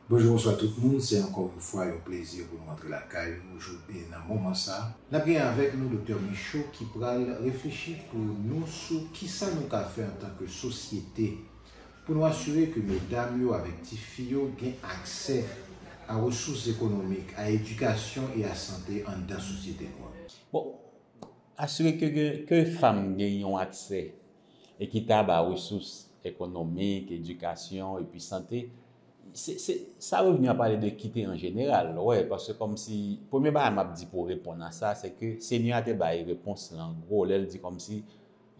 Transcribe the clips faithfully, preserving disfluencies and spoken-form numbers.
Bonjou, bonswa tout moun. Se ankò yon fwa yon plezi pou nou antre lakay nou jodi nan moman sa. N ap gen avèk nou Doktè Michaud ki pral reflechi pou nou sou kisa nou ka fè antanke sosyete pou nou asire ke medam yo avèk tifi yo gen aksè a resous ekonomik, a edikasyon e a sante anndan sosyete nou an. Bon, asire ke, ke, ke fanm gen yon aksè ekitab a resous ekonomik, edikasyon epi sante, se, se, sa revni a pale de ekite an jeneral, wè, paske kòmsi, premye bagay m ap di pou reponn a sa, se ke Senyè a te bay repons lan, an gwo, lè l di kòmsi,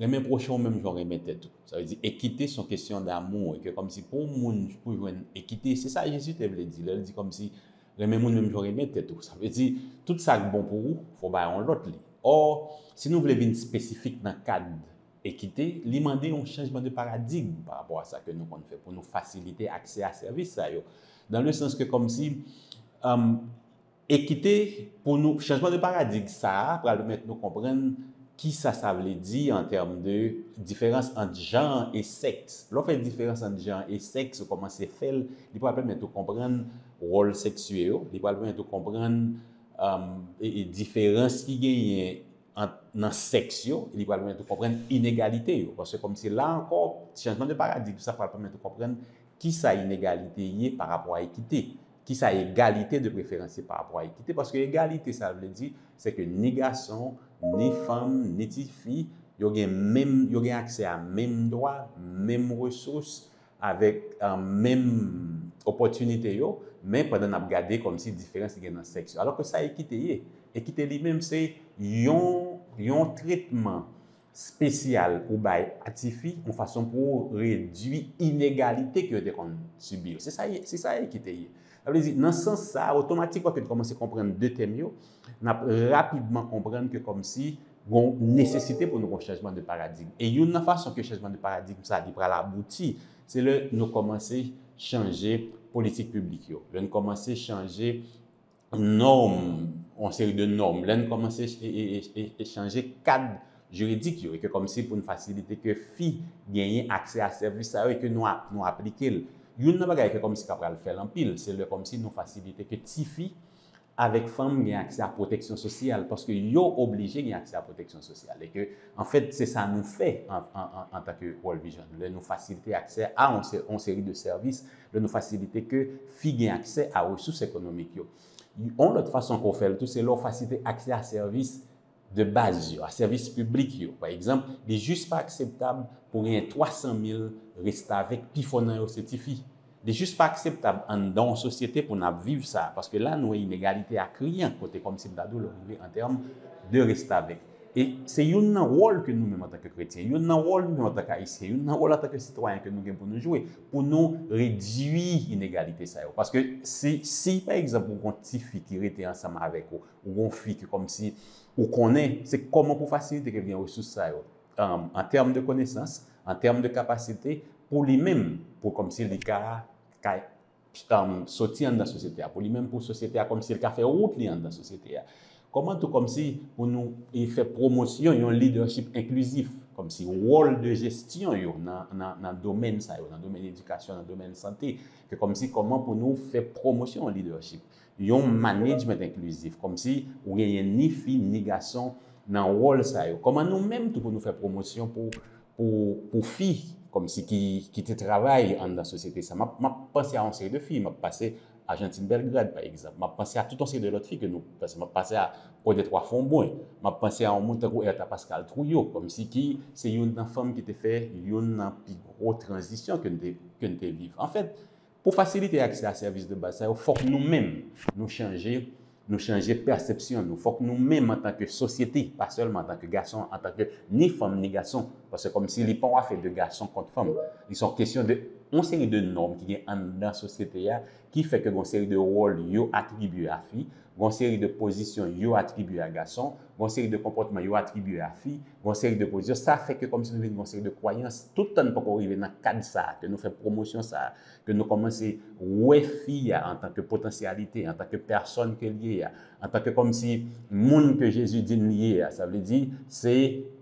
renmen pwochen w menm jan w renmen tèt ou. Sa vle di, ekite se yon kesyon damou, e ke kòmsi pou yon moun, pou jwenn ekite, se sa Jezi te vle di, lè l di kòmsi, renmen moun menm jan w renmen tèt ou. Sa vle di, tout sa k bon pou ou, fò w bay yon lòt li. Ò, si nou vle vin espesifik nan kad ekite, li mande yon chanjman de paradigm pa rapò a sa ke nou konn fè pou nou fasilite aksè a sèvis sa yo. Dan le sans ke kòmsi, um, ekite pou nou, chanjman de paradigm sa a pral pèmèt nou konprann kisa sa vle di an tèm de diferans ant jan e sèks. Lè w fè diferans ant jan e sèks, ou kòmanse fè l, li pral pèmèt ou konprann wòl seksye yo, li pral pèmèt ou konprann, um, e, e diferans ki genyen ant, nan sèks yo, li pral pèmèt ou konprann inegalite yo. Paske kòmsi la ankò, chanjman de paradigm sa pral pèmèt ou konprann kisa inegalite ye pa rapò a ekite, kisa egalite de preferans ye pa rapò a ekite. Paske egalite, sa vle di, se ke ni gason, ni fanm, ni tifi, yo gen menm, yo gen aksè a menm dwa, menm resous, avèk, uh, menm opòtinite yo, men pandan n ap gade kòmsi diferans ki gen nan sèks yo. Alò ke sa ekite ye. Ekite li menm se yon, yon tretman espesyal ou bay a tifi, yon fason pou w redui inegalite ke yo te konn sibi yo. Se sa, se sa ekite ye. Sa vle di, nan sans sa, otomatikman ke n kòmanse konprann de tèm yo, n ap rapidman konprann ke kòmsi gon nesesite pou nou gon chanjman de paradigm. E youn nan fason ke chanjman de paradigm sa li pral abouti, se lè nou kòmanse chanje politik piblik yo, lè n kòmanse chanje nòm, yon seri de nòm, lè n kòmanse e, e, e, e, e chanje kad jiridik yo, e ke kòmsi pou n fasilite ke fi genyen aksè a sèvis sa yo, e ke nou ap, nou aplike l. Youn nan bagay ke kòmsi ka pral fè l anpil, se lè kòmsi nou fasilite ke tifi avèk fanm gen aksè a pwoteksyon sosyal, paske yo oblije gen aksè a pwoteksyon sosyal. E ke, anfèt, se sa nou fè an, an, an, antanke World Vision. Lè nou fasilite aksè a yon se-, yon seri de sèvis, lè nou fasilite ke fi gen aksè a resous ekonomik yo. Yon lòt fason ke w fè l tou, se lè w fasilite aksè a sèvis de baz yo, a sèvis piblik yo. Pa egzanp, li jis pa akseptab pou genyen twa san mil restavèk, pifò nan yo se tifi. Li jis pa akseptab anndan yon sosyete pou n ap viv sa, paske la nou wè inegalite a kriyan, kote kòmsi m ta di w lè w rive an tèm de restavèk. E se youn nan wòl ke nou menm antanke kretyen, youn nan wòl nou menm antanke ayisyen, youn nan wòl antanke sitwayen ke nou gen pou nou jwe, pou nou redui inegalite sa yo. Paske si, si pa egzanp ou gon tifi ki rete ansanm avèk ou, ou gon fi ki kòmsi ou konnen, se kòman pou fasilite ke l gen resous sa yo, um, an tèm de konesans, an tèm de kapasite, pou li menm, pou kòmsi li ka, ka, um, soti anndan sosyete a, pou li menm, pou sosyete a, kòmsi l ka fè wout li anndan sosyete a. Kòman tou kòmsi pou nou, e, fè pwomosyon yon leadership enklizif, kòmsi wòl de jesyon yo nan, nan, nan domèn sa yo, nan domèn edikasyon, nan domèn sante, ke kòmsi kòman pou nou fè pwomosyon yon leadership, yon management enklizif, kòmsi ou genyen ni fi ni gason nan wòl sa yo. Kòman nou menm tou pou nou fè pwomosyon pou, pou, pou fi, kòmsi ki, ki te travay anndan sosyete sa. M ap, m ap panse a yon seri de fi, m ap pase Argentine Belgrade, pa egzanp. M ap panse a tout yon seri de lòt fi ke nou, paske m ap panse a Odette Roi Fombrun. M ap panse a yon moun tankou Ertha Pascal Trouillot, kòmsi ki se youn nan fanm ki te fè youn nan pi gwo tranzisyon ke n te, ke n te viv. Anfèt, pou fasilite aksè a sèvis de baz sa yo, fòk nou menm, nou chanje, nou chanje pèsepsyon nou. Fòk nou menm antanke sosyete, pa sèlman antanke gason, antanke ni fanm ni gason, paske kòmsi li pa yon afè de gason kont fanm. Li se yon kesyon de yon seri de nòm ki gen anndan sosyete a, ki fè ke gon seri de wòl yo atribye a fi, gon seri de pozisyon yo atribye a gason, gon seri de konpòtman yo atribye a fi, gon seri de pozisyon. Sa fè ke kòmsi nou vin gon seri de kwayans, tout tan n poko rive nan kad sa, ke nou fè pwomosyon sa, ke nou kòmanse wè fi a antanke potansyalite, antanke pèsòn ke l ye a, antanke kòmsi moun ke Jezi di n li ye a, sa vle di, se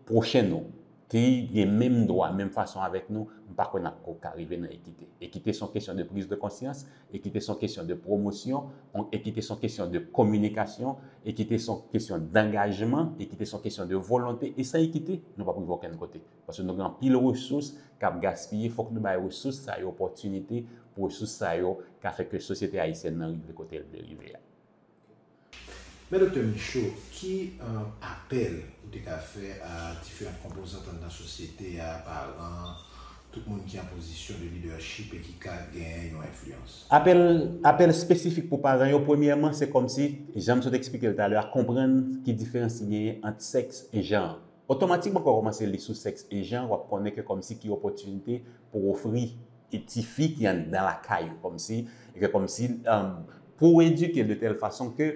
pwochen nou. Peyi gen menm dwa, menm fason avèk nou, m pa kwè n ap ko ka rive nan ekite. Ekite se yon kesyon de priz de konsyans, ekite se yon kesyon de pwomosyon, ekite se yon kesyon de kominikasyon, ekite se yon kesyon dangajman, ekite se yon kesyon de volonte. E san ekite, nou p ap rive okenn kote. Paske nou gen anpil resous k ap gaspiye, fòk nou bay resous sa yo opòtinite pou resous sa yo ka fè ke sosyete ayisyèn nan rive kote l dwe rive a. Men Doktè Michaud, ki apèl ou te ka fè a diferan konpozant anndan sosyete a, paran, tout moun ki an pozisyon de lidèchip e ki ka genyen yon enfliyans? Apèl, apèl espesifik pou paran yo, premyèman, se kòmsi, jan m sot eksplike l talè a, konprann ki diferans ki genyen ant sèks e jan. Otomatikman, kan w kòmanse li sou sèks e jan, w ap konnen ke kòmsi ki opòtinite pou w ofri tifi ki anndan lakay ou, kòmsi, e ke kòmsi, um, pou w edike l de tèl fason ke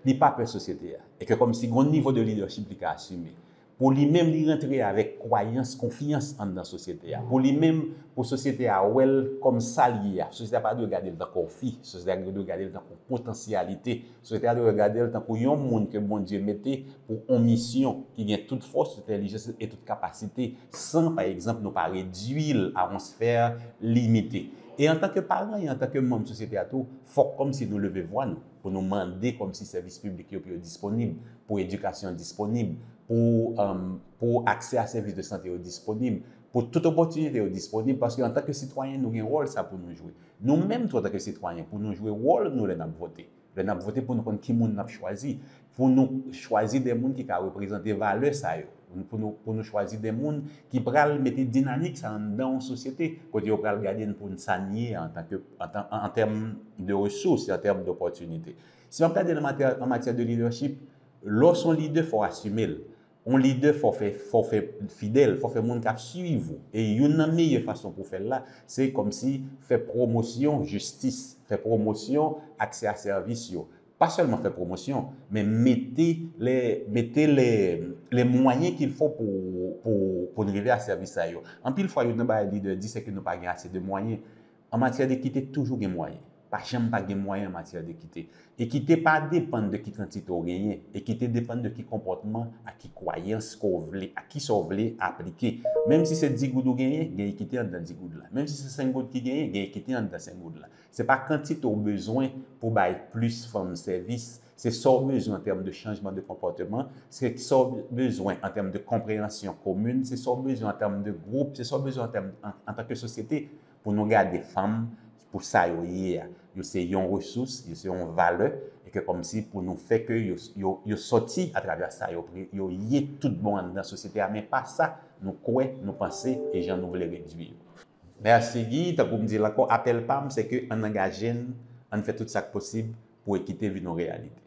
li pa pè sosyete a, e ke kòmsi gon nivo de lidèchip li ka asime. Pou li menm, li rantre avèk kwayans, konfyans anndan sosyete a. Pou li menm, pou sosyete a wè l kòm sa l ye a. Sosyete a pa dwe gade l tankou fi, sosyete a dwe gade l tankou potansyalite. Sosyete a dwe gade l tankou yon moun ke Bondye mete pou on misyon ki gen tout fòs, tout entèlijans e tout kapasite, san, pa egzanp, nou pa redui l a on sfè limite. E antanke paran e antanke manm sosyete a tou, fòk kòmsi nou leve vwa nou pou nou mande kòmsi sèvis piblik yo pou yo disponib, pou edikasyon disponib, pou, um, pou aksè a sèvis de sante yo disponib, pou tout opòtinite yo disponib, paske antanke sitwayen, nou gen wòl sa pou nou jwe. Nou menm tou, antanke sitwayen, pou nou jwe wòl nou lè n ap vote. Lè n ap vote, pou nou konn ki moun n ap chwazi, pou nou chwazi de moun ki ka reprezante valè sa yo, pou nou, pou nou chwazi de moun ki pral mete dinamik sa anndan yon sosyete, kote yo pral gade n pou n sa n ye antanke, an, an, an tèm de resous, an tèm d'opòtinite. Si w ap gade l an matyè, an matyè de lidèchip, lè w se yon lidè, fò w asime l. On lidè, fò w fè, fò w fè fidèl, fò w fè moun k ap swiv ou. E youn nan meyè fason pou w fè l la, se kòmsi fè pwomosyon jistis, fè pwomosyon aksè a sèvis yo. Pa sèlman fè pwomosyon, men mete lè, mete lè, lè mwayen ki l fò pou, pou, pou n rive a sèvis sa yo. Anpil fwa, youn nan bagay lidè di, se ke nou pa gen ase de mwayen. An matyè de ekite, toujou gen mwayen. Pa janm pa gen mwayen an matyè de ekite. Ekite pa depann de ki kantite w genyen. Ekite depann de ki konpòtman, ak ki kwayans ke w vle, ak kisa w vle aplike. Menm si se dis goud ou genyen, gen ekite anndan dis goud la. Menm si se senk goud ki genyen, gen ekite anndan senk goud la. Se pa kantite w bezwen pou bay plis fanm sèvis. Se sa w bezwen an tèm de chanjman de konpòteman, se sa w bezwen an tèm de konpreyansyon komin, se sa w bezwen an tèm de gwoup, se sa w bezwen an tèm, an, antanke sosyete. Pou nou gade fanm pou sa yo ye a. Yo se yon resous, yo se yon valè, e ke kòmsi pou nou fè ke yo, yo, yo sòti atravè sa yo, yo ye tout bon anndan sosyete a, men pa sa nou kwè, nou panse, e jan nou vle redui yo. Mèsi Guy, tankou m di l ankò, apèl pa m se ke ann angaje n, ann fè tout sa k posib pou ekite vin yon reyalite.